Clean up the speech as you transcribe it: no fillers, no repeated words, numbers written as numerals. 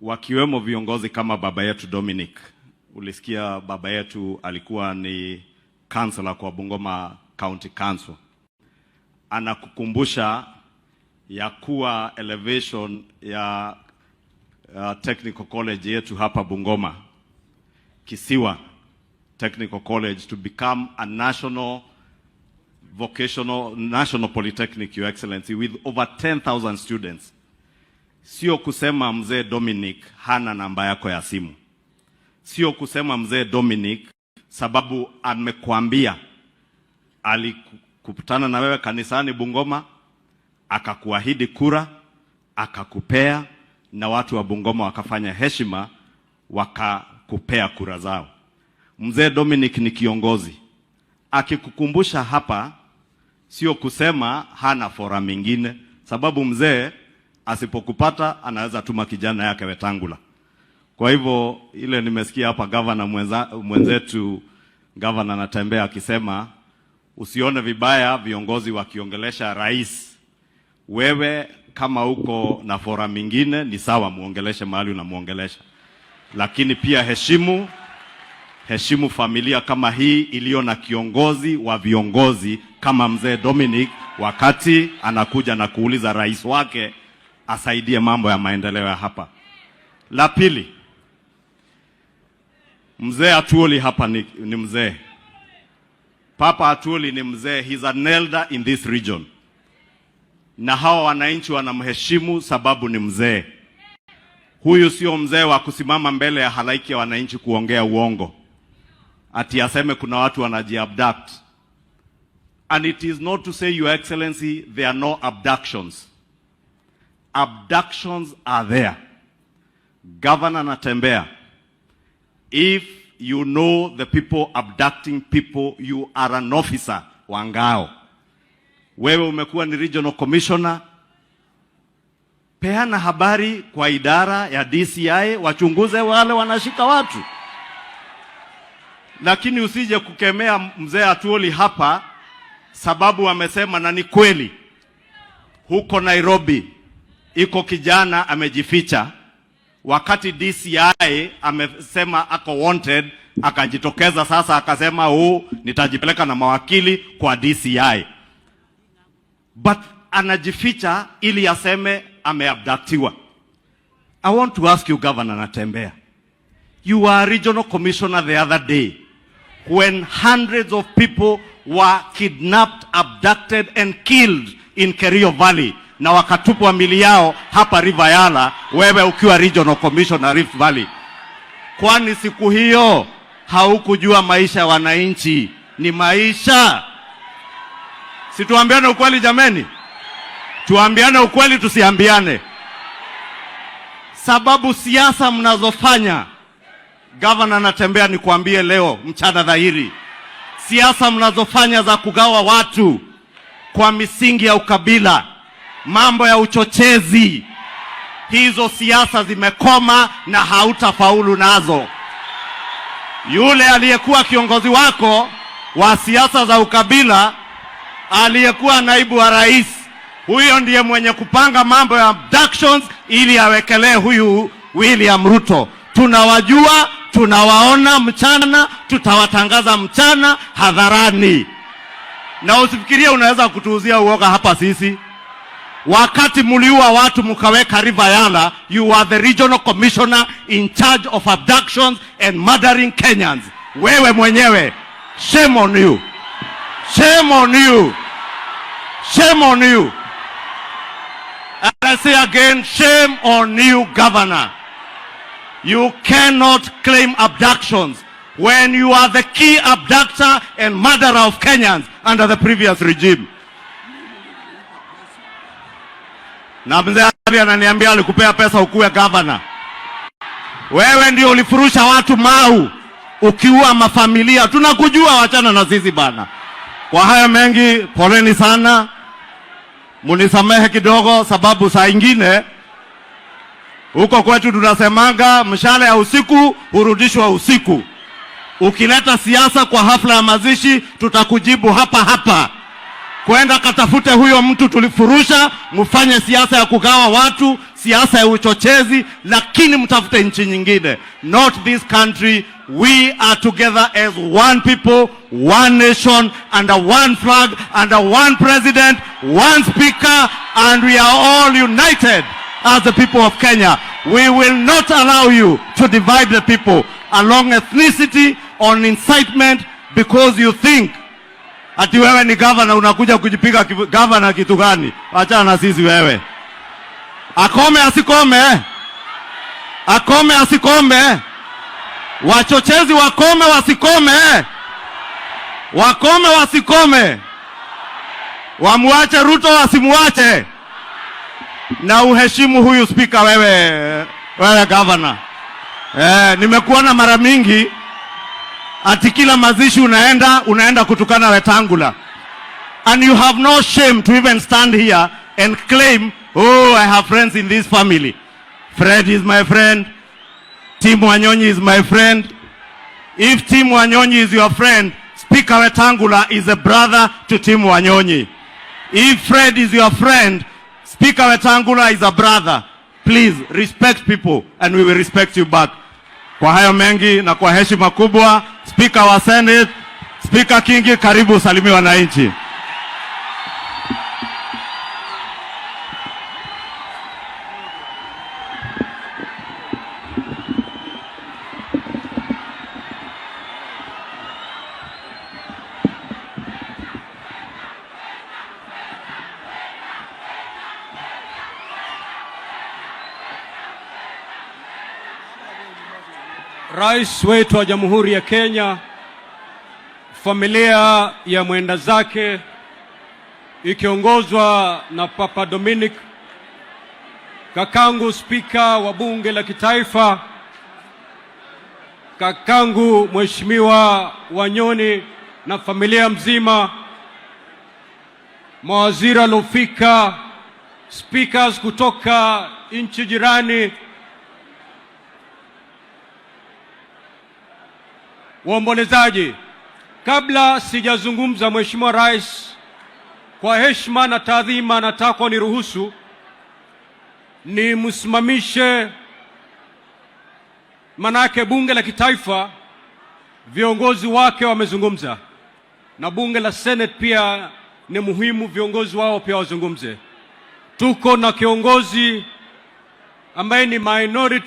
Wakiwemo viongozi kama baba yetu Dominic. Ulisikia baba yetu alikuwa ni councillor kwa Bungoma County Council. Anakukumbusha ya kuwa elevation ya Technical College yetu hapa Bungoma, Kisiwa Technical College, to become a national vocational national polytechnic, Your Excellency, with over 10,000 students. Sio kusema mzee Dominic hana namba yako ya simu, sio kusema mzee Dominic sababu amekuambia alikutana na wewe kanisani Bungoma, akakuahidi kura, akakupea, na watu wa Bungoma wakafanya heshima, wakakupea kura zao. Mzee Dominic ni kiongozi, akikukumbusha hapa sio kusema hana forum mingine, sababu mzee asipokupata anaweza tuma kijana yake Wetangula. Kwa hivyo ile nimesikia hapa gavana mwenzetu gavana anatembea akisema usione vibaya viongozi wakiongelesha rais. Wewe kama uko na forum mingine ni sawa, muongeleshe mahali unamuongelesha, lakini pia heshimu heshimu familia kama hii iliyo na kiongozi wa viongozi kama mzee Dominic, wakati anakuja na kuuliza rais wake asaidie mambo ya maendeleo ya hapa. La pili, mzee Atwoli hapa ni mzee. Papa Atwoli ni mzee, he's an elder in this region, na hawa wananchi wanamheshimu sababu ni mzee. Huyu sio mzee wa kusimama mbele ya halaiki ya wananchi kuongea uongo ati aseme kuna watu wanajiabduct. And it is not to say, Your Excellency, there are no abductions. Abductions are there. Governor Natembeya, if you know the people abducting people, you are an officer wa ngao. Wewe umekuwa ni regional commissioner, peana habari kwa idara ya DCI wachunguze wale wanashika watu, lakini usije kukemea mzee Atwoli hapa sababu amesema, na ni kweli, huko Nairobi iko kijana amejificha, wakati DCI amesema ako wanted, akajitokeza sasa akasema huu nitajipeleka na mawakili kwa DCI, but anajificha ili aseme ameabductiwa. I want to ask you, Governor Natembeya, you were a regional commissioner the other day when hundreds of people were kidnapped, abducted and killed in Kerio Valley na wakatupwa mili yao hapa River Yala, wewe ukiwa regional commissioner Rift Valley. Kwani siku hiyo haukujua maisha ya wananchi ni maisha? Si tuambiane ukweli jameni? Tuambiane ukweli, tusiambiane? Sababu siasa mnazofanya, Governor Natembeya, nikwambie leo mchana dhahiri, siasa mnazofanya za kugawa watu kwa misingi ya ukabila, mambo ya uchochezi, hizo siasa zimekoma na hautafaulu nazo. Yule aliyekuwa kiongozi wako wa siasa za ukabila, aliyekuwa naibu wa rais, huyo ndiye mwenye kupanga mambo ya abductions ili awekelee huyu William Ruto. Tunawajua, tunawaona mchana, tutawatangaza mchana hadharani, na usifikirie unaweza kutuuzia uoga hapa sisi. Wakati muliua watu mkaweka River Yala, you are the regional commissioner in charge of abductions and murdering Kenyans. Wewe mwenyewe, shame on you, shame on you, shame on you. And I say again, shame on you, governor. You cannot claim abductions when you are the key abductor and murderer of Kenyans under the previous regime. Na mzee Ali ananiambia alikupea pesa ukuwe governor. Wewe ndio ulifurusha watu Mau ukiua mafamilia. Tunakujua, wachana na sisi bana. Kwa haya mengi, poleni sana, munisamehe kidogo, sababu saa ingine huko kwetu tunasemanga mshale ya usiku hurudishwa usiku. Ukileta siasa kwa hafla ya mazishi, tutakujibu hapa hapa. Kwenda katafute huyo mtu tulifurusha, mfanye siasa ya kugawa watu. siasa ya uchochezi, lakini mtafute nchi nyingine, not this country. We are together as one people, one nation, under one flag, under one president, one speaker, and we are all united as the people of Kenya. We will not allow you to divide the people along ethnicity, on incitement, because you think ati wewe ni governor unakuja kujipiga governor kitu gani? Achana na sisi wewe. Akome asikome? Akome asikome? Wachochezi wakome wasikome? Wakome wasikome? Wamuache Ruto wasimuache? Na uheshimu huyu spika wewe, wewe governor. Nimekuona mara mingi ati kila mazishi unaenda kutukana Wetangula, and you have no shame to even stand here and claim, "Oh, I have friends in this family. Fred is my friend. Tim Wanyonyi is my friend." If Tim Wanyonyi is your friend, Speaker Wetangula is a brother to Tim Wanyonyi. If Fred is your friend, Speaker Wetangula is a brother. Please respect people and we will respect you back. Kwa hayo mengi na kwa heshima kubwa, Speaker wa Senate, Speaker Kingi, karibu salimia wananchi. Rais wetu wa Jamhuri ya Kenya, familia ya mwenda zake ikiongozwa na Papa Dominic, kakangu spika wa bunge la kitaifa, kakangu Mheshimiwa Wanyoni na familia mzima, mawaziri waliofika, speakers kutoka nchi jirani, waombolezaji, kabla sijazungumza, Mheshimiwa Rais, kwa heshima na taadhima, nataka niruhusu nimsimamishe, manake bunge la kitaifa viongozi wake wamezungumza, na bunge la Senate pia ni muhimu viongozi wao pia wazungumze. Tuko na kiongozi ambaye ni minority